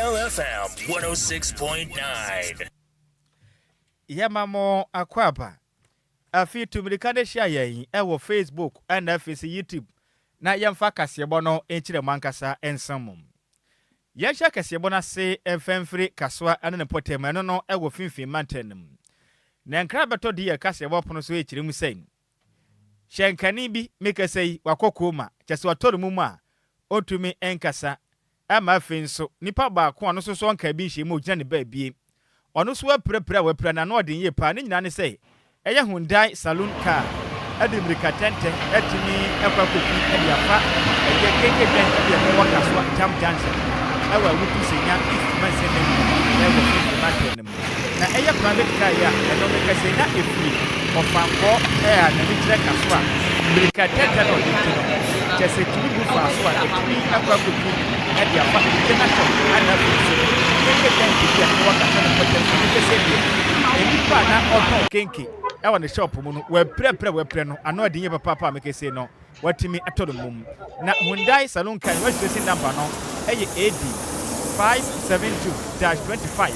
DLFM 106.9. Yɛma mo akwaaba. Afei tu mmirika de hyia yɛn wɔ Facebook ɛna afei sɛ YouTube na yɛmfa kaseɛbɔ no nkyerɛ mo ankasa nsɛm mu. Yɛnhyɛ kaseɛbɔ no ase mfa mfiri Kasoa ne ne mpɔtam, ɛno no wɔ Finfin mantam no mu. Na nkra bɛtɔ di yɛ kaseɛbɔ pono so rekyerɛ mu sɛ, hyɛnkani bi mekasa yi wakɔ kooma, kyɛ sɛ watɔ ne mu mu a ɔntumi nkasa. Ɛma afei nso nipa baako a ɔno nso so ɔnka bi nhyɛ mu ogyina ne baabie. Ɔno nso apirapira a wapira n'ano ɔden yie paa. Ne nyinaa ne sɛ ɛyɛ Hyundai saloon car de mmirika tɛntɛ atumi akɔ akɔpi de afa ɛyɛ KK Bank bi a ɛno wɔ Kasoa Jam Junction ɛwɔ Awutu Senya East mansini no mu ɛwɔ Finfin mantam no mu. Na ɛyɛ private car yi a ɛno meka sɛ na ɛfiri Ɔfankɔɔ a n'ani kyerɛ Kasoa mmirika tɛtɛ na ɔde nti no kyɛ sɛ tumi bu faa so a ɛtumi akɔ akɔpi de afa container shop ana afei nso kenke tank bi a ɛwɔ Kasoa no mpɔtam so. Meka sɛ deɛ nnipa a na ɔtɔn kenke ɛwɔ ne shop mu no wɔapirapira wɔapira no ano adi yie papaapa a meka sɛ no watumi atɔ no mum. Na Hyundai saloon car no registration number no ɛyɛ AD 572-25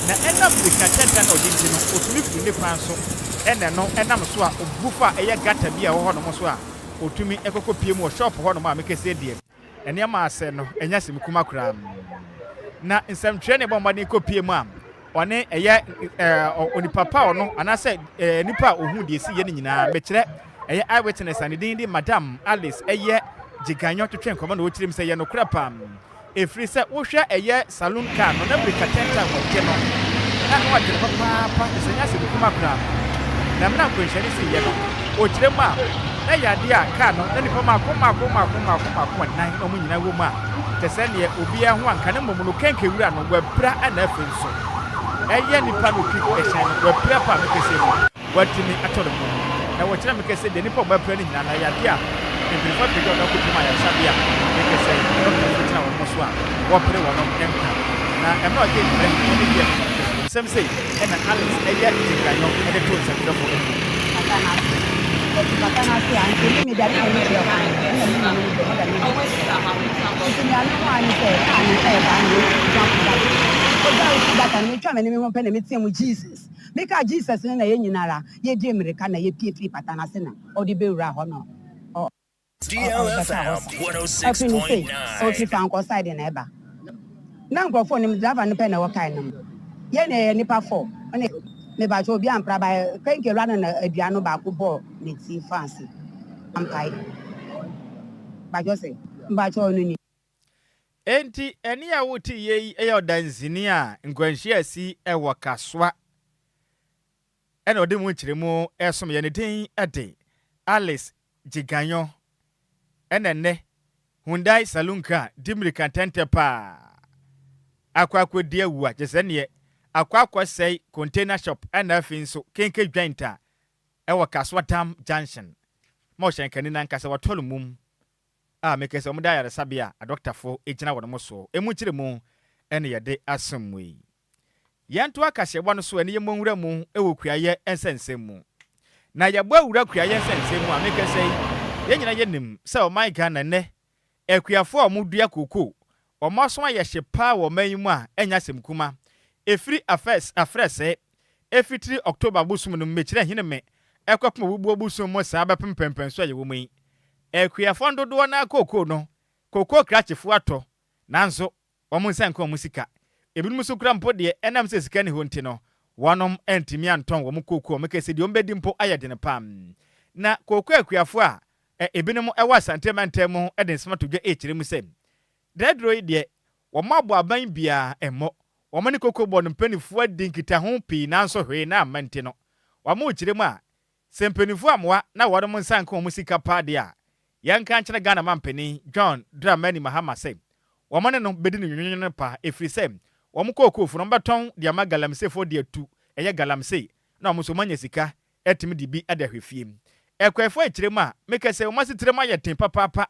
na ɛnam mmirika tɛntɛn na ɔde nti no ɔtumi firi ne kwan so ɛna ɛno ɛnam so a ɔbu fa ɛyɛ gutter bi a ɛwɔ hɔnom so a ɔtumi ɛkɔkɔ pie mu wɔ shop hɔnom a meka sɛ deɛ nneɛma asɛ no ɛnyɛ asɛm kuma koraa. Na nsɛmtwerɛ ne bɔ mmɔden kɔ pie mu a ɔne ɛyɛ onipa pa ɔno anaasɛ nipa a ohun deɛ esi yɛ no nyinaa, mekyerɛ ɛyɛ eyewitness a ne din de Madam Alice ɛyɛ Gyiganyo, twetwe nkɔmɔ na wɔkyerɛ mu sɛ yɛ nokorɛ pam, ɛfiri sɛ wohwɛ ɛyɛ saloon car no na mmirika tɛntɛn wɔgye no na na wɔgye no papaapa te sɛ nyɛ asɛm kuma koraa. Na mmerɛ nkwanhyia no sii yɛ no, ɔkyerɛ mu a na yɛ adeɛ a car no na nipa maako maako maako maako maako ɛnan na wɔn nyinaa wɔ mu a te sɛ neɛ obiara ho anka ne mmom no kenke wura no wapira, ɛna afei nso ɛyɛ nipa no otwi ɛhyɛn no wapira pa a mekɛseɛ mu watumi atɔ ne mu. Na wɔkyerɛ me kɛsɛ deɛ nipa a wɔapira no nyinaa na yɛ adeɛ a mpanyinfoɔ apagya wɔn akɔpem ayaresabea a mekɛsɛ dɔktafoɔ gyina wɔn so a wɔpere wɔn nkwa. Na ɛmɛ ɔgye mmerɛ ɛne deɛ nsɛm sei ɛna Alice ɛyɛ Gyiganyo ɛde to nsɛmtwerɛfoɔ anim. Pata n'ase ɛti pata n'ase a nti mi da ne n'ani kyerɛ kwan ɛna mi nua no deɛ ɔda ne n'ani kyerɛ, nti nea mi ho ani sɛ kaa no ɛɛba na o jump gutter, o jump gutter no, metwa m'anim ho pɛ na metia mu "Jesus". Meka "Jesus" no na yɛn nyinara yɛdi mmirika na yɛpie firi pata n'ase na ɔde bɛwura hɔ no ɔ DLFM ɔfiri ne sei ɔfiri 106.9. Fankɔ side na ɛba na nkurɔfoɔ nim driver no pɛ na ɛwɔ kaa no mu. Yɛn na yɛyɛ nipa fɔ ɛna mebakyɛ obi ampra ba kenke wura no na adua no baako bɔɔ ne ti fansi ampae bakyɛ sɛ mbakyɛ ɔno ni. Enti ɛne a wote yie yi yɛ ɔdansini a nkwanhyia asi ɛwɔ Kasoa ɛna ɔde mu nkyerɛmu ɛsom yɛ. Ne din ɛde Alice Gyiganyo. Ɛna nnɛ Hyundai saloon car di mmirika ntɛntɛ paa akɔ akɔdi awu a kyɛ sɛ neɛ akɔ akɔsɛe container shop ɛna afei nso kenke joint a ɛwɔ Kasoa Dam Junction ma ɔhyɛnkani nankasa wɔtɔ no mum a meka sɛ ɔmode ayaresabea a adɔktafoɔ gyina wɔn mo soɔ emu nkyerɛ ɛne yɛde asom mu yi. Yɛnto akahyɛbɔ no so ɛne yɛmmɔ nwura mu ɛwɔ kuayɛ nsɛnsɛm mu. Na yɛbɔ awura kuayɛ nsɛnsɛm mu a meka sɛ yɛn nyinaa yɛnim sɛ ɔman Ghana nnɛ akuafoɔ a wɔdua kookoo wɔn aso ayɛ hye paa wɔ ɔman yi mu a ɛnyɛ asɛm kuma. Ɛfiri afɛs afrɛsɛ ɛfitiri October bosom no mmekyerɛ hene me ɛkɔpem obubuo bosom mu saa bɛpem pɛmpɛn so a yɛwɔ mu yi, akuafoɔ dodoɔ naa kookoo no kookoo krakyefoɔ atɔ nanso wɔn nsa nka wɔn sika. Ebinom nso kura mpo deɛ ɛnam sɛ sika ne hɔ nti no wɔnom ntumi antɔn wɔn kookoo. Wɔn kɛse deɛ wɔn bɛdi mpo ayɛ den pam. Na kookoo akuafoɔ a ebinom ɛwɔ Asante mantam mu de nsɛm ato dwa ɛrekyerɛ mu sɛ dɛduro yi deɛ wɔn abɔ aban biara ɛmmɔ wɔn ne kookoo bɔ no mpanimfoɔ adi nkitaho pii nanso hwee na ama nti no wɔn rekyerɛ mu a sɛ mpanimfoɔ amoa na wɔn nsa nka wɔn sika paa deɛ a yɛnka nkyerɛ Ghana mampanin John Dramani Mahama sɛ wɔn ne no bɛdi no nwonwonwo pa, ɛfiri sɛ wɔn kookoofo no wɔbɛtɔn de ama galamseyfoɔ de atu ɛyɛ galamsey na wɔn nso wɔanya sika ɛtumi de bi de ahwɛ fie. Ɛkwafoɔ akyerɛ mu a meka sɛ wɔn asetena mu ayɛ den papaapa.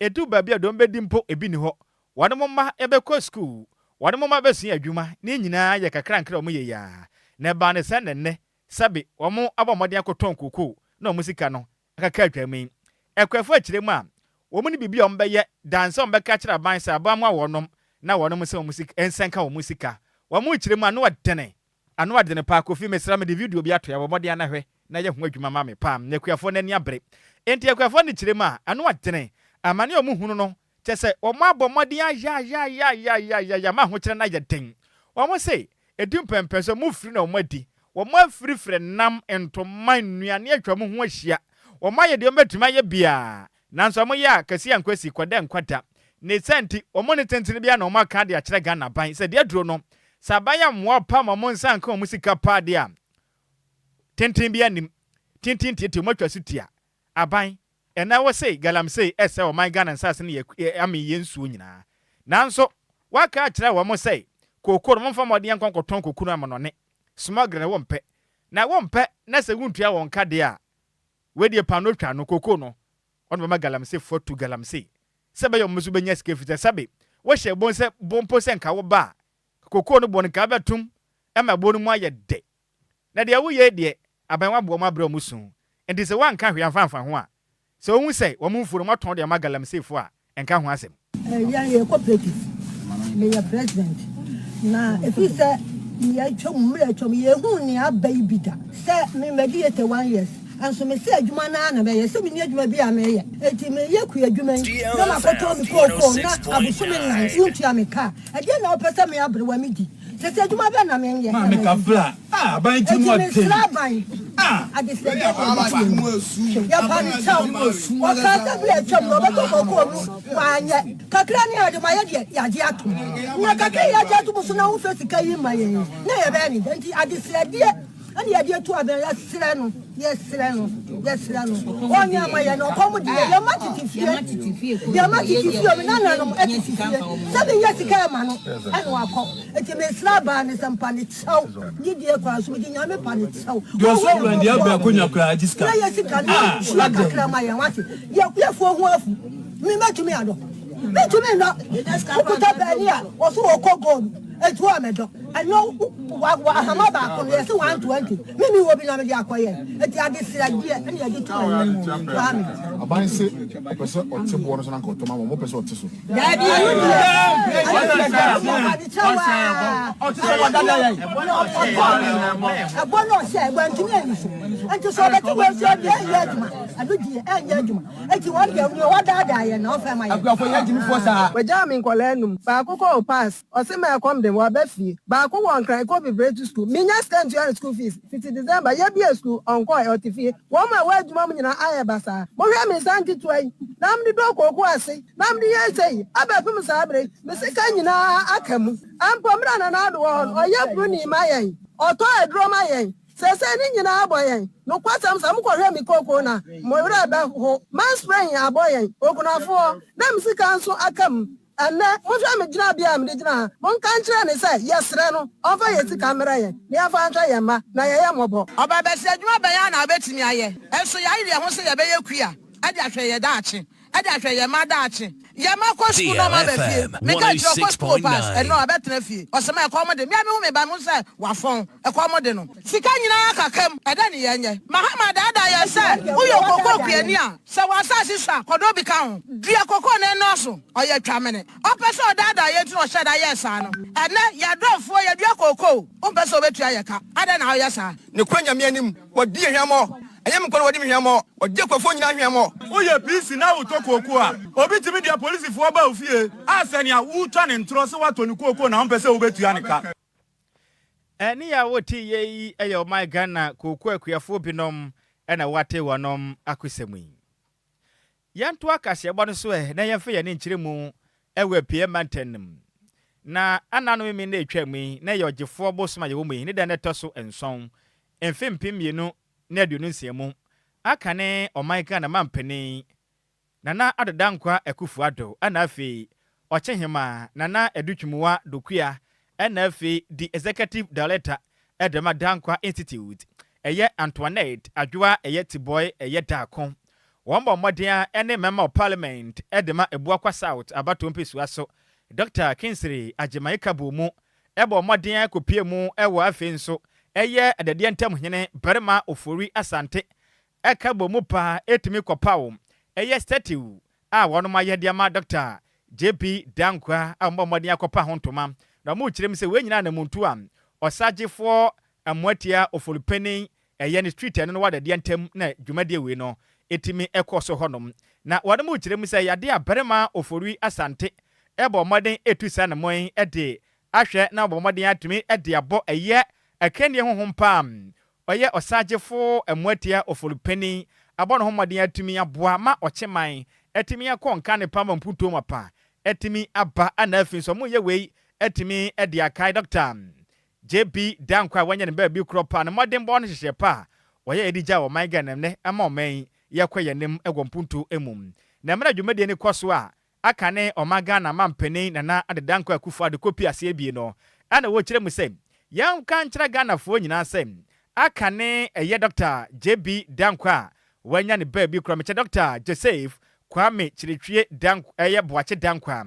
Ɛdu baabi a deɛ wɔbɛdi mpo ebi ni hɔ. Wɔn mma ɛbɛkɔ sukuu, wɔn mma bɛsua adwuma ne nyinaa yɛ kakra nkra wɔn yɛ yaa na ɛbaa ne sɛ nɛnɛ sɛbe wɔn abɔ mmɔden akɔtɔn kookoo na wɔn sika no akaka atwa mu yi. Ɛkwafoɔ akyerɛ mu a wɔn ne biribi a wɔn bɛyɛ dansa wɔn bɛka kyerɛ aban sɛ aban mu a wɔnom. na wɔnom nsa wɔn sika nsa nka wɔn sika. Wɔn nkyerɛ mu ano ɔdene ano ɔdene paa. Kofi mesrɛ mede video bi ato ya, bɔ mmɔden ana hwɛ na yɛ ho adwuma ma me paa. Na akuafoɔ no ani abere. Enti akuafoɔ no kyerɛ mu a ano ɔdene amane a wɔn hunu no kyɛ sɛ wɔn abɔ mmɔden ayayayayayaya ma ahokyerɛ no ayɛ den. Wɔn se ɛdi mpɛmpɛ sɛ wɔn firi na wɔn adi. Wɔn afirifiri nam, ntoma, nnuane atwa wɔn ho ahyia. Wɔn ayɛ deɛ wɔn bɛtumi ayɛ biara. Nanso wɔn yɛ a kɛse ankwasi kɔda nkɔda. Ne saa nti wɔn ne tentene biara na wɔn aka de akyerɛ Ghana aban sɛ deɛ aduro no sɛ aban ammoa pa ma wɔn nsa anka wɔn sika paa deɛ a tenten biara nnim. Tenten tietie wɔn atwa so tia aban. Ɛnɛ wo se galamsey ɛsɛe ɔman Ghana nsase ne yɛ ame yɛn nsuo nyinaa. Nanso woaka akyerɛ wɔn sɛ kooko no momfa mmɔden nkɔ nkɔtɔn kooko no amanɔne. Smuggling no wompɛ. Na wompɛ na sɛ wontua wɔn ka deɛ a wei deɛ paanoo twa no kooko no wɔde bɛma galamseyfoɔ atu galamsey sɛ ɛbɛyɛ wɔn nso bɛnya sika ɛfiri sɛ sɛbe wohyɛ bon sɛ bo mpo sɛ nka wo ba a kooko no boɔ no nka wobɛtom ma ɛboɔ no mu ayɛ dɛ. Na deɛ woyɛ yi deɛ, aban waboa wɔn abrɛ wɔn su. Enti sɛ woanka hwee amfa amfa ho a, sɛ wohu sɛ wɔn mfuo no moatɔn de ama galamseyfoɔ a, ɛnka ho asɛm. Yɛn yɛ cooperative, meyɛ president. Na ɛfiri sɛ nea atwam, mmerɛ atwam, yɛnhuu nea aba yi bi da. Sɛ me madi 81 years, nso mese adwuma no ara na mɛyɛ, sɛ menni adwuma bi a meyɛ. Enti meyɛ kua adwuma yi na makɔtɔn me kookoo na abosome nnan wontua me ka a, ɛdeɛn na wopɛ sɛ me aberewa medi? Sese adwuma bɛn na menyɛ na Maame madi? Kafra, ah, aban ti Enti mu ɔden. mesrɛ aban Ah! adesrɛdeɛ na ɔde tie mu. Yɛpa no kyɛw. Ɔkaa sɛ bere a atwam no ɔbɛtɔ kookoo no, wanyɛ. Kakra ne ade ma yɛ deɛ yɛagye atom. Na kakra yi yɛagye atom so na womfa sika yi mma yɛn yi, na yɛbɛyɛ ne dɛn? Enti adesrɛdeɛ na yɛde atu aban, yɛsrɛ no, yɛsrɛ no, yɛsrɛ no, ɔnyɛ ama yɛn. Ɔkɔm de yɛn, yɛn mma tete fie, yɛn mma tete fie, me nananom tete fie. Sɛ menya sika ɛma no, ɛna wakɔ. Enti mesrɛ abaa no sɛ mpa ne kyɛw, ne die kwan so, mede Nyame pa ne kyɛw. Deɛ ɔsɔ wura deɛ abɛ akonya koraa gye sika. Na yɛ sika no Ah, sua adɛn? kakra ma yɛn wate. Yɛ yɛfoɔ ho afu. Me mɛtumi adɔ. Mɛtumi nnɔ. Wokuta baani a wɔso wɔkɔ gold. Enti wo a mɛdɔ. Ɛno wa wa ahama baako no yɛse 120. Me me wɔ bi na mede akɔ yɛ. Enti adesrɛdeɛ ɛna yɛde to anim. Kwame. Aban se ɔpɛ sɛ ɔte boɔ no so na anka ɔtɔ ma wɔn, mopɛ sɛ ɔte so. Daabi, ɛno deɛ, ɛno deɛ daabi, ɔfa ne kyɛw aa, ɛno deɛ, ɔtɔɔ no, ɛbɔ no ɔhyɛ, wantumi anyi so, nti sɛ ɔbɛte wei so deɛ ɛnyɛ adwuma, ɛno deɛ ɛnyɛ adwuma, nti wɔn deɛ nea wadaadaa yɛn na ɔmfa ma yɛn. Akuafo yɛ gyimifoɔ saa. Wagyaa me nkwadaa num, baako kɔ Opass, ɔse ma ɛkɔm de me, waba fie. Baako wɔ Nkran, kɔ Bibiretu sukuu, mennya sika ntua ne school fees, fiti December, yɛbue sukuu, ɔnkɔɔɛ, ɔte fie. Wɔn a ɛwɔ adwuma mu nyinaa ayɛ basaa. Mohwɛ me nsa nketewa yi, na mede dɔ kooko ase, na mede yɛ sei, abɛpem saa bere yi, me sika nyinaa aka mu. Mpo mmerɛ a Nana Addo wɔ hɔ no, ɔyɛ pruning ma yɛn, ɔtɔ aduro ma yɛn. Seesei ne nyinaa abɔ yɛn. Nokwasɛm, sɛ mokɔhwɛ me kooko no a, mo werɛ bɛho. Mansprein abɔ yɛn, okunafoɔ, na me sika nso aka mu. Ɛnnɛ, monhwɛ me gyinabea a mede gyina ha. Monka nkyerɛ no sɛ, yɛsrɛ no, ɔmfa yɛn sika mmrɛ yɛn, na yɛmfa nhwɛ yɛn mma, na yɛyɛ mmɔbɔ. Ɔbaa bɛsi adwuma bɛn ara na wobɛtumi ayɛ? Nso yɛayere yɛn ho sɛ yɛbɛyɛ kua de ahwɛ yɛn daakye, de ahwɛ yɛn mma daakye. Yɛn mma kɔ sukuu na wɔaba fie. DLFM Meka kyerɛ ɔkɔ sukuu pass, 106.9. ɛnnɛ ɔbɛtena fie. Ɔsɛ ma ɛkɔm de me a mehu me ba mehu sɛ wafɔn, ɛkɔm de no. Sika nyinaa aka kam, ɛdɛn ne yɛnyɛ? Mahama daadaa yɛn sɛ woyɛ okoko kuani a, sɛ w'asase sua a, kɔdɔ bi ka ho. Dua koko na ɛnnɔɔso, ɔyɛ twamene. Ɔpɛ sɛ ɔdaadaa yɛn nti na ɔhyɛɛ da yɛɛ saa no. Ɛnnɛ, yɛdɔ afuo, yɛdua kookoo, wompɛ sɛ wobɛtua yɛn ka, adɛn na woyɛ saa? Nokorɛ Nyame anim, wɔdi yɛn hwammɔ. Ɛnyɛ me nko na wɔdi me hwammɔ, wɔdi akuafoɔ nyinaa hwammɔ. Woyɛ PC na wotɔ kookoo a, obi tumi de apolisifoɔ ba wo fie a sɛnea woretwa ne ntorɔ sɛ woatɔ ne kookoo na wompɛ sɛ wobɛtua ne ka. Ɛnne a wote yɛ yi yɛ ɔman Ghana kookoo akuafoɔ binom na wɔate wɔnom akosɛm yi. Yɛntoa kaseɛbɔ no so ɛ na yɛmfa yɛn ani nkyerɛ mu wɔ Apueɛ Mantam no mu. Na ana no meme na ɛtwaa mu yi na ɛyɛ ɔgyefoɔ bosom a yɛwɔ mu yi ne da no ɛtɔ so nson, mfe 2026 mu, aka ne ɔman Ghana mampanin Nana Addo Dankwa Akuffo Addo ɛna afei Ɔkyehemaa Nana Adu Twumua Dokua ɛna afei The Executive Director ɛde ma Dankwa Institute ɛyɛ Antoinette Adwoa ɛyɛ Tiboi ɛyɛ Darko. Wɔn bɔ mmɔden ara ɛne Member of Parliament ɛde ma Abuakwa South abatoɔ mpesua so Dɔkta Kingsley Agyemang Kaboo mu ɛbɔ mmɔden ara kɔpue mu ɛwɔ afei nso ɛyɛ Adadeɛ Ntam Hene Barima Ofori Asante ɛka bɔ mu paa tumi kɔpaw ɛyɛ statue a wɔnom ayɛ de ama Dɔkta. JB Danquah a wɔbɔ mmɔden akɔpa ho ntoma. Na wɔrekyerɛ mu sɛ wei nyinaa anamontuo a Ɔsagyefoɔ Amoatia Ofori-Panin ɛyɛ ne street ɛno no wɔ adadeɛ ntam na dwumadie wei no ɛtumi ɛkɔ so hɔnom. Na wɔnom rekyerɛ mu sɛ yadeɛ a barima Ofori Asante ɛbɔ mmɔden ɛtu saa anammɔn yi de ahwɛ na wabɔ mmɔden atumi de abɔ ɛyɛ akannie honhom pa a ɔyɛ Ɔsagyefo Mmoatia Ofori Panin abɔ ne ho mmɔden atumi aboa ma Ɔkyeman atumi akɔ nka ne pa ma mpuntuo mapa atumi aba ɛna afei nso wɔyɛ wei atumi de akae Dɔkta JB Danquah a wanya ne baabi korɔ pa ne mmɔdenbɔ ne nhyehyɛɛ pa a wɔyɛɛ de gyaa ɔman Ghana nnɛ ama ɔman yi yɛkɔ yɛn anim wɔ mpuntuo mu. Na mmerɛ dwumadie no kɔ so a aka ne ɔman Ghana manpanin Nana Addo Dankwa Akufo Addo kɔpie aseɛ bie no ɛna wɔkyerɛ mu sɛ yɛnka nkyerɛ Ghanafoɔ nyinaa sɛ aka ne ɛyɛ Dɔkta JB Danquah a wanya ne baabi korɔ mekyɛ Dɔkta Joseph Kwame Kyeretwie Dank ɛyɛ Boakye Danquah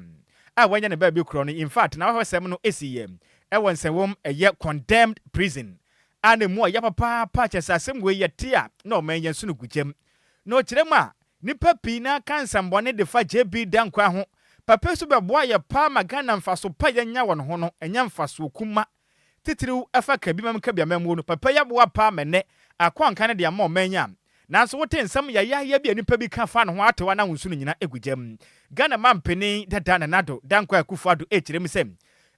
a wanya ne baabi korɔ no infact n'awahwɛsɛm no ɛsiiɛ ɛwɔ nsɛnwom ɛyɛ condemned prison a na ɛmu ɔya papaapa kyerɛ sɛ asɛm wei yɛte a na ɔman yɛn so no gu gyam na ɔkyerɛ mu a Nnipa pii no ara ka nsɛmbɔne de fa JB Danquah ho. Papa yi so bɛboa yɛ paa ma Ghana mfaso pa yɛnya wɔ ne ho no ɛnyɛ mfasoɔ kuma. Titiriw ɛfa Kabimam Kabiamammuo no, papa yi aboa paa ma ɛnnɛ akɔ nka no de ama ɔman yi a nanso wote nsɛm yayaaya bi a nnipa bi ka fa ne ho atew anaa wo nsu no nyina gu gyam. Ghana mampanin dada Nana Addo Danquah Akufo Addo rekyerɛ mu sɛ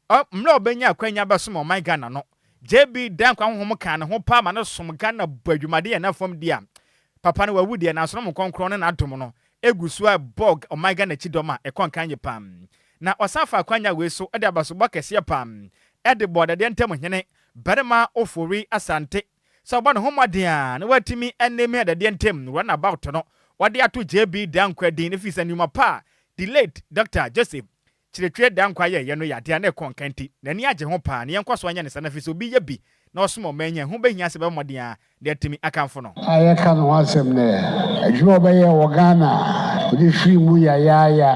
mmerɛ a ɔbɛnya akwanya abɛsom ɔman Ghana no, JB Danquah honhom kaa ne ho paa ma no som Ghana bɔ adwumaden yɛ n'afam di a Papa no wawu deɛ nanso nom kronkron ne n'adom no gu so ara bɔ ɔman Ghana akyi dɔm a ɛkɔ nkan yie paa. Na ɔsan faa akwanya wei so de abasobɔ kɛseɛ paa de bɔɔ Dadeɛ Ntam Hene Barima Ofori Asante sɛ ɔbɔ ne ho mmɔden a na watumi anemi Adadeɛ Ntam run about no wɔde ato JB Danquah din ɛfiri sɛ nnwuma pa a the late Doctor Joseph Kyerɛtwerɛ Dankwa yɛeɛ no yɛ adeɛ a na ɛkɔ nka nti, n'ani agye ho paa, na yɛnkɔ so nyɛ no saa, na afei sɛ obi yɛ bi na ɔsom ɔman yi a, ɛho bɛhia sɛ yɛbɛbɔ mmɔden ara na yɛatumi akamfo no. A yɛka ne ho asɛm nnɛ. Adwuma a ɔbɛyɛɛ wɔ Ghana a ɔde firii mu yayaaya.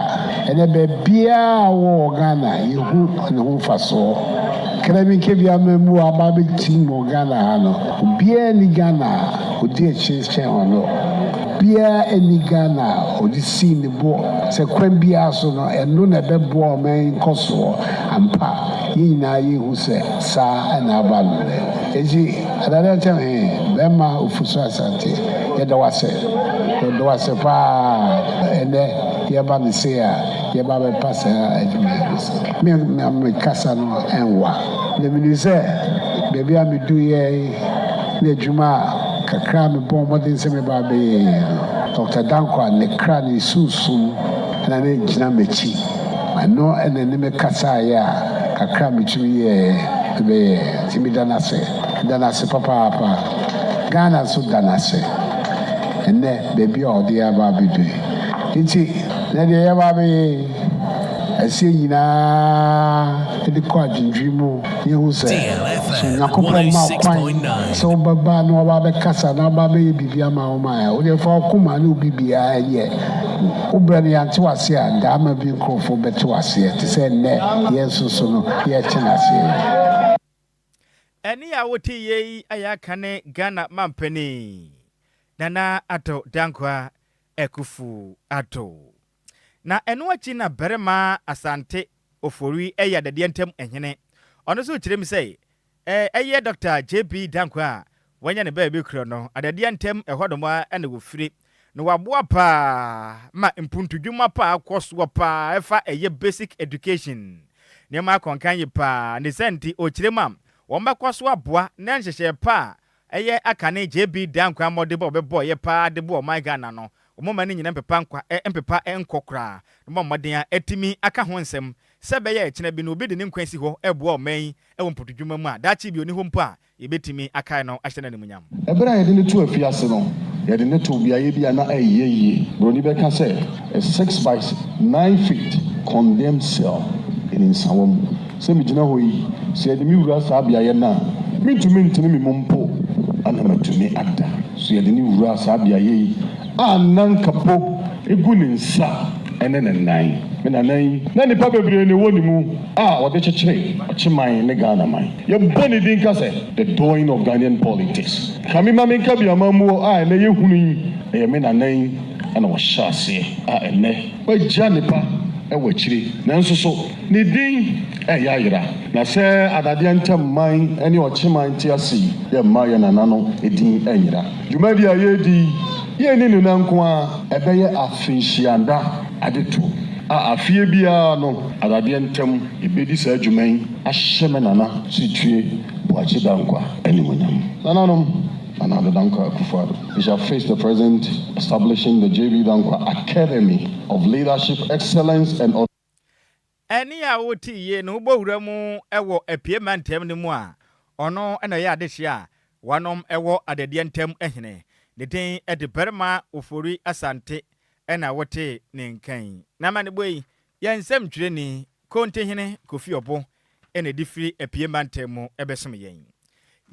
Ɛnnɛ baabiara a ɔwɔ wɔ Ghana yɛhu ne ho mfasoɔ. Krɛminke bi amammuo a aba abɛtim wɔ Ghana ha no, obiara nni Ghana a ɔdi akyire kyɛn ɔno. Obiara nni Ghana a ɔde sii ne bo sɛ kwan biara so no ɛno na ɛbɛboa ɔman yi nkɔsoɔ. Ampa, yɛn nyinaa yɛhu sɛ saa na aba no nnɛ. Enti Adade Nkyɛm he, bɛrima Ofosu Asante, yɛda wo ase. Yɛda wo ase paa. Ɛnnɛ yɛba no sei a, yɛba abɛpa saa adwuma yi ho sɛ. Me na me kasa no ɛnwa. Na menim sɛ baabi a meduiɛ yi ne adwuma a kakra a mebɔɔ mmɔden sɛ mɛba abɛyɛ yi no, Dɔkta Danquah ne kra ne sunsum na na ɛgyina m'akyi. Ɛno na ɛne me kasaeɛ a kakra a metumi yɛeɛ mebɛyɛeɛ. Nti meda no ase. Meda no ase papaapa. Ghana nso da no ase ɛnnɛ baabi a ɔde yɛn aba abɛdu yi. Nti na deɛ yɛreba abɛyɛ yi, ɛsɛ yɛn nyinaa de kɔ adwendwene mu na yɛhu sɛ, sɛ Onyankopɔn ma wo kwan sɛ wobɛba na waba abɛkasa na waba abɛyɛ biribi ama wo man a, wo deɛ fa wo koma ne wo biribiara yɛ. Wo berɛ no yɛante wo aseɛ a, daama bi nkurɔfoɔ bɛte wo aseɛ te sɛ nnɛ yɛn nso so no yɛrete no aseɛ yi. Ɛnne a wote yei ayɛ aka ne Ghana mampanin Nana Addo Dankwa Akuffo Addo. Na ɛno akyi na Barima Asante Ofori yɛ adadeɛ ntam hene. Ɔno nso kyerɛ mu sɛ ɛyɛ Dɔkta JB Danquah a wanya ne baabi korɔ no, adadeɛ ntam ɛhɔ nom ara na wɔfiri. Na waboa paa ma mpuntudwuma pa a akɔ soɔ paa ɛfa ɛyɛ basic education nneɛma akɔnkan yie paa. Ne saa nti ɔkyerɛ mu a wɔbɛkɔ so aboa na nhyehyɛɛ pa a ɛyɛ akane JB Danquah mmɔdebɔ a ɔbɛbɔeɛ paa de boa ɔman Ghana no Wɔn mma no nyina mpepa nkwa ɛ mpepa nkɔ koraa, na wɔbɔ mmɔden a atumi aka ho nsɛm sɛ ɛbɛyɛ a ɛkyena bi no obi de ne nkwa asi hɔ reboa ɔman yi wɔ mpotodwuma mu a, daakye bi ɔnni hɔ mpo a, yɛbɛtumi akae no ahyɛ no animuonyam. Ɛberɛ a yɛde no too afiase no, yɛde no too beaeɛ bi a na ɛyɛ yie. Buroni bɛka sɛ a 6 by 9 feet condemned cell in Nsawam. Sɛ megyina hɔ yi, sɛ yɛde me wura saa beaeɛ no a, mentumi ntene me mu mpo na matumi ada. So yɛde no wuraa saa beaeɛ yi a na nkapo gu ne nsa ne ne nan. Me nana yi, na nnipa bebree na ɛwɔ ne mu a ɔde kyekyere Ɔkyeman ne Ghana man. Yɛbɔ ne din ka sɛ The Doyen of Ghanaian Politics. Ka me ma menka bi amammuo a ɛnnɛ yɛhunu yi, ɛyɛ me nana yi na ɔhyɛɛ aseɛ a ɛnnɛ wagya nnipa. wɔ akyire, nanso so ne din reyɛ ayera? Na sɛ adadeɛ ntam man ne ɔkyeman te ase yi, yɛmma yɛn nana no din nyera. Dwumadi a yɛredi yi, yɛnni no nnɛ nko ara, ɛbɛyɛ afenhyianda adeto a afeɛ biara no, adadeɛ ntam yɛbɛdi saa dwuma yi ahyɛ me nana Sitwie Boakye Dankwa animuonyam. Nananom, Nana Addo Dankwa Akufo-Addo, we shall face the present establishing the JB Dankwa Academy of Leadership Excellence and Ɛnne a wote yie no wobɔ wura mu wɔ Apue mantam no mu a, ɔno na ɔyɛ adehyeɛ a wɔnom wɔ Adadeɛ ntam hene. Ne din de Barima Ofori Asante na wotee ne nka yi. N'amanebɔ yi, yɛn nsɛmtwerɛni Kontihene Kofi Ɔbo na ɛde firi Apue mantam mu bɛsom yɛn.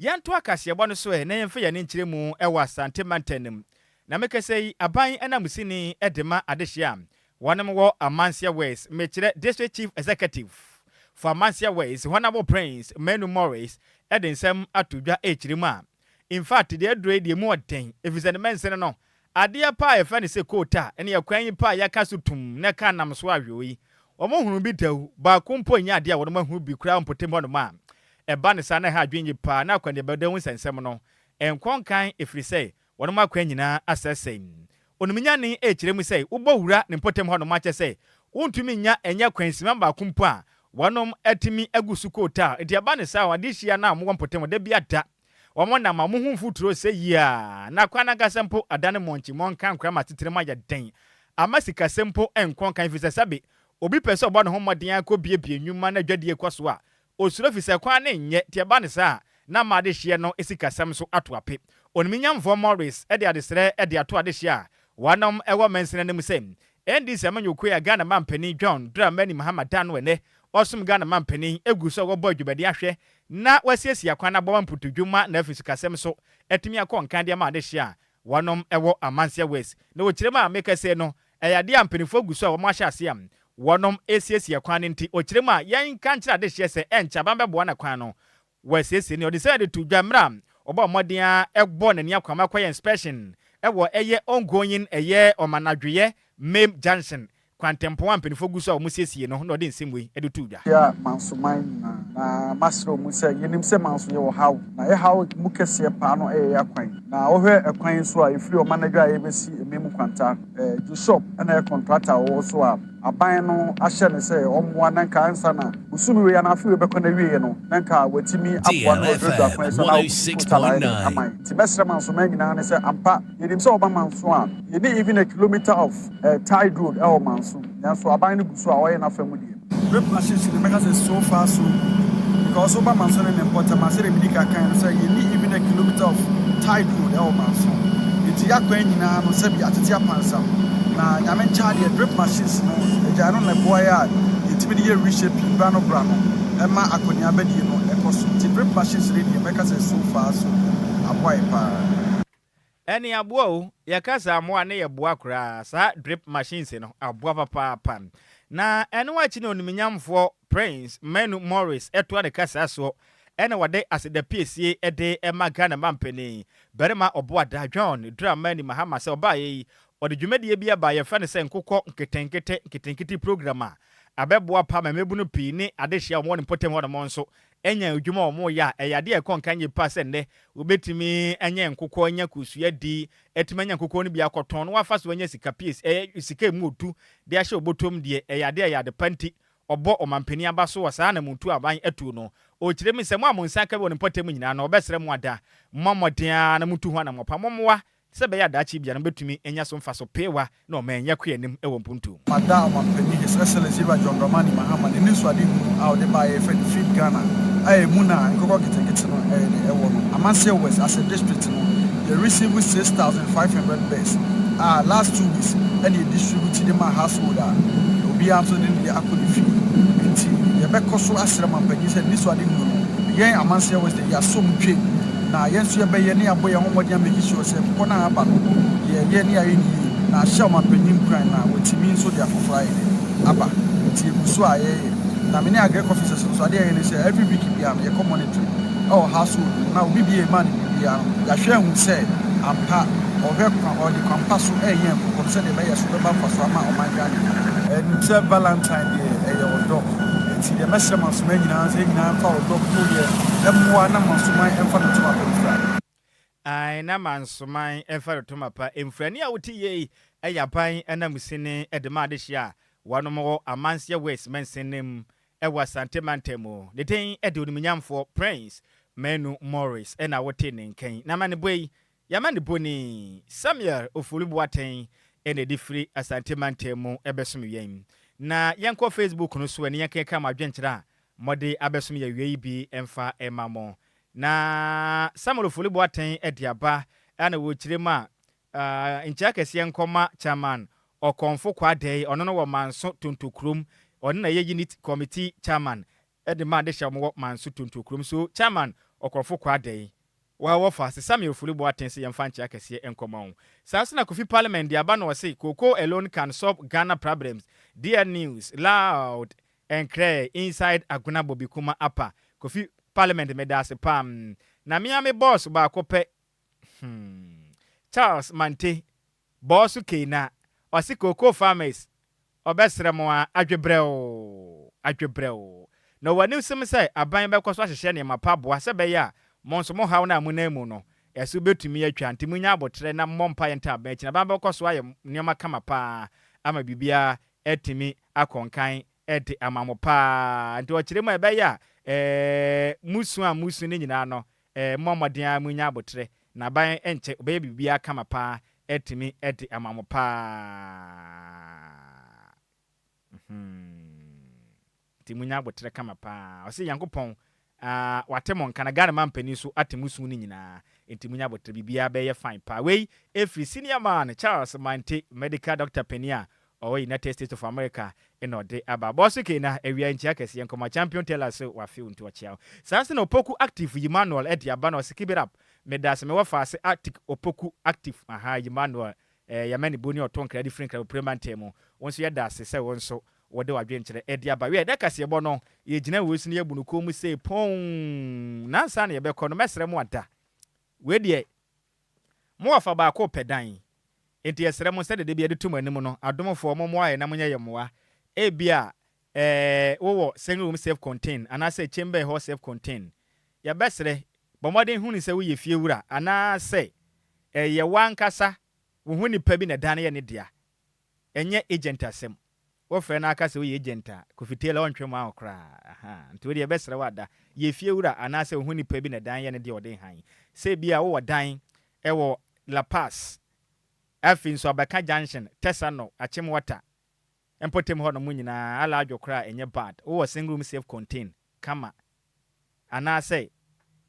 Yɛntoa kaseɛbɔ no so ɛ na yɛmfa yɛn ani nkyerɛ mu wɔ Asante mantam no mu. Na mekasa yi, aban ananmusini de ma adehyeɛ a Wɔnom wɔ Amansia West, mekyerɛ District Chief Executive for Amansia West, Honourable Prince Manu Morris de nsɛm ato dwa rekyerɛ mu a, in fact deɛ aduro yi deɛ emu ɔden efisɛ ne mɛnsene no, adeɛ pa a yɛfrɛ no sɛ koota ne ɛkwan yi pa a yɛaka so tumm na ɛka nam so ahwɛ yi, wɔn nhunu bi da o, baako mpo nyɛ adeɛ a wɔnom ahunu bi koraa mpɔtam hɔnom a, ɛba no saa na ɛha adwene yie paa na akwanneaba da ho nsɛnsɛm no nkɔ nkan efiri sɛ Wɔnom akwan nyinaa asɛesɛe. Onimnyane rekyerɛ mu sɛ wobɔ wura ne mpɔtam hɔnom akyɛ sɛ wontumi nnya ɛnyɛ kwansima baako mpo a wɔnom atumi agu so kootaa. Enti ɛba no saa a adehyeɛ no a wɔwɔ mpɔtam hɔ da biara da wɔn nam a wɔhu mfuturo sɛ yie a na kwan no ankasa mpo adane mɔnkye mɔnka nkora ma asetena mu ayɛ den ama sikasɛm mpo nkɔ nkan efisɛ sɛbe obi pɛ sɛ ɔbɔ ne ho mmɔden ara kɔbiebie nnwuma na adwadie kɔ so a Osuro efisɛ kwan no nnyɛ, nti ɛba no saa a, na ama adehyeɛ no sikasɛm nso ato ape. Onimnyamfoɔ Morris de adesrɛ de ato adehyeɛ a wɔnom wɔ mansini no mu sɛ, NDC amanyɔkuo a Ghana mampanin John Dramani Mahama da ano ɛnnɛ ɔsom Ghana mampanin gu so a wɔbɔ adwumaden ahwɛ na wɔasiesie akwan no aboa ma mpotodwuma na afei sikasɛm nso atumi akɔ nkan de ama adehyeɛ a wɔnom wɔ Amansia West. Na wɔ kyerɛ mu a meka sei no, ɛyɛ adeɛ a mpaninfoɔ gu so a wɔn ahyɛ aseɛ a wɔnom resiesie kwan no nti, ɔkyerɛ mu a yɛnka nkyerɛ adehyeɛ sɛ ɛnkyɛ aban bɛboa na kwan no wɔasiesie no. Ɔde sɛ de to dwa mmerɛ a ɔbɔɔ mmɔden ara bɔɔ n'ani akwama kɔyɛ inspection wɔ ɛyɛ ongoing ɛyɛ Ɔmanadwoeɛ Mame Junction Kwantempɔn a mpanyinfoɔ gu so a wɔsiesie no na ɔde nsɛm wei de too dwa. Hyia Manso man nyinaa, na masrɛ mo sɛ, yɛnim sɛ Manso yɛwɔ haw, na yɛ haw mu kɛseɛ paa no yɛ yɛ akwan. Na wohwɛ ɛkwan yi so a, ɛfiri Ɔmanadwa a yɛbɛsi Emem Nkwanta, eh, Jushop na ɛyɛ contractor a ɔwɔ so a aban no ahyɛ no sɛ ɔmmoa na nka ansa na bosome wei anaa afe wei bɛkɔ n'awieɛ no, na nka watumi aboa na waduradura kwan yi so anaa wabutu total ayɛ dɛn ama yɛn. Nti mɛsrɛ Manso man nyinaa ne sɛ ampa yɛnim sɛ wɔba Manso a, yɛnni even a kilometer of Tide road ɛwɔ Manso nanso aban no gu so a ɔyɛ n'afa mu deɛ. Rape machines no mɛka sɛ so far so good because woba Manso ne ne mpɔtam a sɛdeɛ medi kan kaeɛ no sɛ yɛnni even a kilometer of tide road ɛwɔ Manso nti y'akwan nyinaa no sɛbi atete apansam na Nyame nkyɛ adeɛ drip machines no agyae no na ɛboa yɛ a yɛtumi de yɛ reshaping bra no bra no ɛma akɔneabadie no ɛkɔ so nti drip machines no deɛ mɛka sɛ so far so good aboa yɛ paa. Ɛne aboa o, yɛka sɛ amoa ne yɛ boa koraa, saa drip machines no aboa papaapa. Na ɛno akyi na onimnyamfoɔ Prince Manu Morris toa ne kasaa soɔ ɛna wɔde aseda piesie de ma Ghana mampanin barima Ɔboada John Dramani Mahama sɛ ɔbaeɛ yi ɔde dwumadie bi aba a yɛfrɛ no sɛ nkokɔ nketenkete nketenkete program a abɛboa pa ma mmabunu pii ne adehyeɛ a wɔwɔ ne mpɔtam hɔnom nso anya adwuma a wɔyɛ a, ɛyɛ ade a ɛkɔ nkan yie paa sɛ nnɛ wobɛtumi anya nkokɔ, anya kosua adi, atumi anya nkokɔ no bi akɔtɔn na wafa so anya sika pii, ɛyɛ sika a ɛmu ɔdu de ahyɛ ɔbɔtɔm deɛ, ɛyɛ ade a ɛyɛ ade pa nti ɔbɔ ɔmampanin aba so wɔ saa anamontuo a aban atuo no. Ɔkyerɛ mu sɛ mo a mo nsa aka bi wɔ ne mpɔtam nyinaa no, ɔbɛsrɛ mo ada, mommɔ mmɔden ara na montu ho anammɔn pa, mommoa Sɛ ɛbɛyɛ a daakye biara no mobɛtumi anya so mfaso peewa na ɔman yi akɔ anim wɔ mpuntuo mu. Mada Ɔmanpanin His Excellency Ewura John Dramani Mahama n'anisoadehunu a ɔde baeɛ a yɛfrɛ no Feed Ghana a ɛmu na nkokɔ nketenkete no ɛyɛ dɛ ɛwɔ no. Amanseɛ West as a district no yɛ receive 6,500 birds a last 2 weeks ɛna yɛ distribute de maa household a obiara nso de ne deɛ akɔ ne fie. Nti yɛbɛkɔ so asrɛ Ɔmanpanin sɛ n'anisoadehunu no yɛn Amanseɛ West deɛ yɛasɔ mu twe na yɛn nso yɛbɛyɛ ne yɛabɔ yɛn ho mmɔden a make sure sɛ nkokɔ no a aba no yɛyɛ ne yɛayɛ no yie na ahyɛ ɔmanpanyin nkuran na watumi nso de afoforɔ ayɛ dɛ aba. Nti yɛgu so a yɛyɛ. Na me ne agric officers nso adeɛ a yɛyɛ ne sɛ every week biara no yɛkɔ monitoring ɛwɔ household no na obi biara yɛma no biribiara no yɛahwɛ ahu sɛ ampa Ɔhwɛ kwan, ɔde kwan pa so reyɛn nkokɔ no sɛdeɛ ɛbɛyɛ so bɛba mfasoɔ ama ɔman Ghana nyinaa. Ɛnim sɛ Valentine deɛ ɛyɛ ɔdɔ, nti deɛ mɛsrɛ Mansoman nyinaa sɛ yɛn nyinaa mfa ɔdɔ koyɛ mmoa na Mansoman mfa ne ntoma pa mfira. Ae na Mansoman mfa ne ntoma pa mfira. Nea wote yei yɛ aban ananmusini de ma adehyeɛ a wɔnom wɔ Amanseɛ West mansini mu wɔ Asante mantam mu. Ne din de Onimunyamfoɔ Prince Manu Morris na wote ne nka yi. N'amanebɔ yi Y'amanebɔni Samuel Ofori Boateng na ɛde firi Asante mantam mu bɛsom yɛn. Na yɛnkɔ Facebook no so ɛne yɛnkenkan mo adwenkyerɛ a mode abɛsom yɛn awia yi bi mfa mma mo. Na Samuel Ofori Boateng de aba na wɔkyerɛ mu a, nkyia kɛseɛ nkɔma Chairman Ɔkɔmfo Kwadɛi, ɔno no wɔ Manso Tonto kurom, ɔno na ɛyɛ Unit Committee Chairman de ma adehyɛ a wɔwɔ Manso Tonto kurom. So Chairman Ɔkɔmfo Kwadɛi Wa wɔ fa sesa me ofori boaten se yɛmfa nkyea kɛseɛ nkɔma wo. Saa nso na Kofi Parliament de aba na ɔse Cocoa alone can solve Ghana problems Dear news loud and clear inside Agona Bobikuma Upper Kofi Parliament medaase paa Na me ara me boss baako pɛ hmm Charles Mante Bɔɔso Keina ɔse cocoa farmers ɔbɛsrɛ mo ara adwebrɛoo, adwebrɛoo. Na ɔwɔ anisem sɛ aban bɛkɔ so ahyehyɛ nneɛma pa aboa sɛ ɛbɛyɛ a mo nso mo haw no a monam mu no, ɛso bɛtumi atwa. Nti monyɛ aboterɛ na mommɔ mpaeɛ ntaa aban akyi na aban bɛkɔ so ayɛ nneɛma kama pa ara ama biribiara atumi akɔ nkan de ama mo pa ara. Nti ɔkyerɛ mu a ɛbɛyɛ a ɛɛ mo su a mosu no nyinaa no, ɛɛ mommɔ mmɔden ara monnya aboterɛ na aban nkyɛ ɔbɛyɛ biribiara kama pa ara atumi de ama mo paa. Mm-hmm. Nti munya aboterɛ kama paa. Ɔse Nyankopɔn ah, wate mo nka na Ghana mampanin nso ate mo su no nyinaa. Nti munya aboterɛ, biribiara bɛyɛ fine paa. Wei ɛfiri senior man Charles Mante, medical doctor panin a ɔwɔ United States of America na ɔde aba. Bɔso Kena, awia nkyia kɛseɛ nkɔma Champion Taylor so wafe wo nti ɔkyea wo. Saa nso na Opoku Active Emmanuel de aba na ɔse keep it up. Medase me wɔfaase Arctic Opoku Active ahaa Emmanuel eh Yamani Boni ɔto nkra de firi Nkrabopire mantam mu. Wo nso yɛdase sɛ wo nso wode w'adwenkyerɛ de aba. Wiɛ, dɛ kaseɛbɔ no yɛgyina wei so na yɛabu no kɔn mu sei pɔnn. Na ansa na yɛbɛkɔ no mɛsrɛ mo ada. Wei deɛ Mo wɔfa baako repɛ dan, enti yɛsrɛ mo sɛdeɛ da biara yɛde to mo anim no, adomfoɔ, mommoa yɛn na monyɛ yɛn mmoa. Ebia eh, wowɔ single room self contained anaasɛ chamber hall self contained. Yɛbɛsrɛ, bɔ mmɔden hunu sɛ woyɛ fiewura anaasɛ ɛyɛ w'ankasa wo ho nipa bi na dan no yɛ ne dea. Ɛnyɛ agent asɛm. Wo frɛ no ara ka sɛ woyɛ agent a, Kofi Taylor ɔntwe mma wo koraa. Ahaa. Nti wo deɛ yɛbɛsrɛ wo ada, yɛ fie wura anaasɛ wo ho nipa bi na dan yɛ ne deɛ ɔde hann. Sɛ ebia wowɔ dan wɔ La Paz, afei nso Abaka Junction, Tesano, Achimota mpɔtam hɔ nom nyinaa, Alaadjo koraa ɛnyɛ bad. Wowɔ single room self contain kama anaasɛ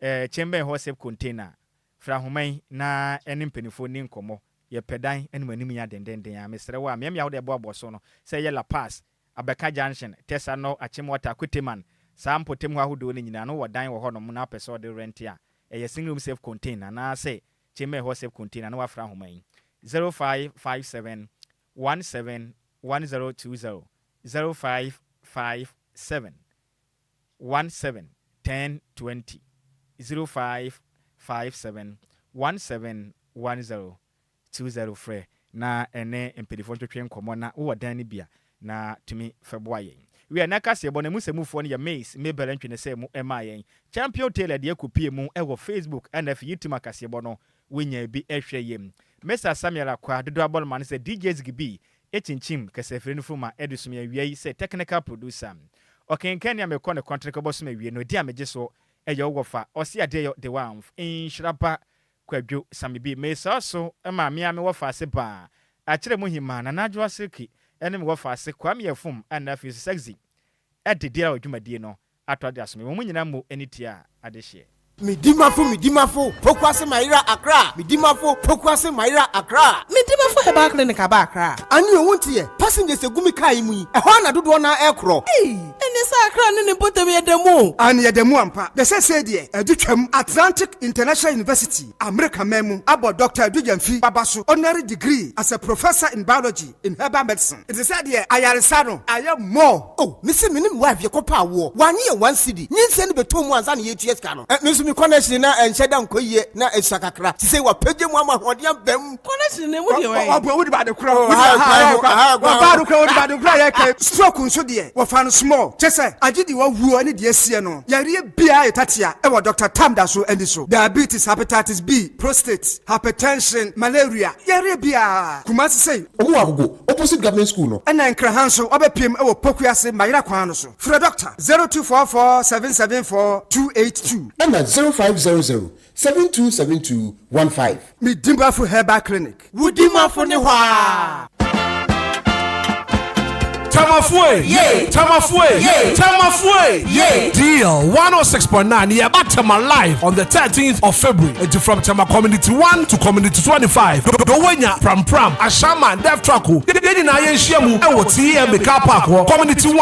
eh, chamber hɔ self contain a, frɛ ahoma yi na ɛne mpaninfoɔ nni nkɔmmɔ. Yɛpɛ dan ne mo anim nya dendenden a, mesrɛ wo a, mmeammea a wode ɛboaboa so no, sɛ ɛyɛ La Paz, Abɛka Junction, Tesano, Achimota, Kuteman, saa mpɔtam hɔ ahodoɔ no nyinaa no, wowɔ dan wɔ hɔnom na wopɛ sɛ wode rente a, ɛyɛ single room self contain anaasɛ chamber hɔ self contain a, na woafrɛ ahoma yi, 0557 17 1020, 0557 17 10 20, 0557 17 10 20 frɛ na ɛne mpanyinfoɔ ntwetwe nkɔmmɔ na wowɔ dan no bi a na tumi fɛ boa yɛn. Wiɛ na kaseɛbɔ no ɛmu sɛmufoɔ no yɛ Mace Mabel Ntwenesɛ mu ɛmaa yɛn Champion Taylor deɛ kɔpie mu ɛwɔ Facebook ɛna afei YouTube akaseɛbɔ no wonya bi ɛhwɛ yɛm. Mister Samuel Akwa dodoɔ abɔloma no sɛ DJ Ziggy B ɛkyinkyim kasafiri no fuma ɛde som yɛn awia yi sɛ technical producer. Ɔkenkan nea mekɔ ne kɔntere kɔbɔ som awie no ɛdin a megye so ɛyɛ wo wɔfa ɔse adeɛ yɔ de wamf nhyira ba Kwadwo Samibi mesaa so ma me ara me wɔfaase baa akyerɛ mu hemaa Nana Adwoa Silky ne me wɔfaase Kwame Afum ɛna afei nso Sexy de deɛ dwumadie no ato ade aso me wɔn nyinaa mmo ani tia adehyeɛ. Medimafo Medimafo Pokuase Mayera Accra Medimafo Pokuase Mayera Accra. Medimafo Herbal Clinic aba Accra. Ane o wonte yɛ? Passengers egu mi kaa yi mu yi, ɛhɔ na dodoɔ na ɛkorɔ. Ɛne sɛ Akra ne ne mpɔtam yɛ da mu o. Ane, yɛda mu ampa. Na sɛsei deɛ ɛde twam. Atlantic International University, Amerika man mu, abɔ Dr Adu Gyamfi baba so honorary degree as a professor in biology in herbal medicine. Nti sɛ deɛ ayaresa no ayɛ more. Oh, mese me ne me wife yɛkɔpɛ awoɔ, wanye yɛ 1 cedi. Nyinsɛn no bɛtɔ mu ansa na yɛtua sika no. Me nso me connection na ɛnhyɛ da nkɔ yie na ɛsua kakra. Sisei wapagye mu ama ahoɔden aba mu. Connection ne mu deɛ wɔyɛ. Ɔbɔ wodi baade korɔ. Oh, ha, kwan ho, ha, kwan ho. Ɔbaade korɔ, wodi baade korɔ. Yɛ kɛ stroke nso deɛ, wɔfa no small kyɛ sɛ agye deɛ wawuo ne deɛ asie no. Yareɛ biara yɛ tatea ɛwɔ Dr Tam da so ani so: diabetes, hepatitis B, prostate, hypertension, malaria, yareɛ biara. Kumase sei, Ɔmo wɔ Agogo, opposite government school no. Ɛna Nkraha nso, wabɛpiem ɛwɔ Pokuase Mayera kwan no so. Frɛ doctor 0244 774 282. Ɛna 0500 7272 15. Medimbafo Herbal Clinic. Wodimafo ne hɔ a. Tamafue! Yay! Tamafue! Yay! Tamafue! Yay! Deal 106.9 yɛba Tema live on the 13th of February. Enti from Tema Community 1 to Community 25, Dawhenya, Pram Pram, Ashaiman, Devtraco, yɛn nyinaa yɛnhyia mu ɛwɔ TMA car park wɔ Community 1.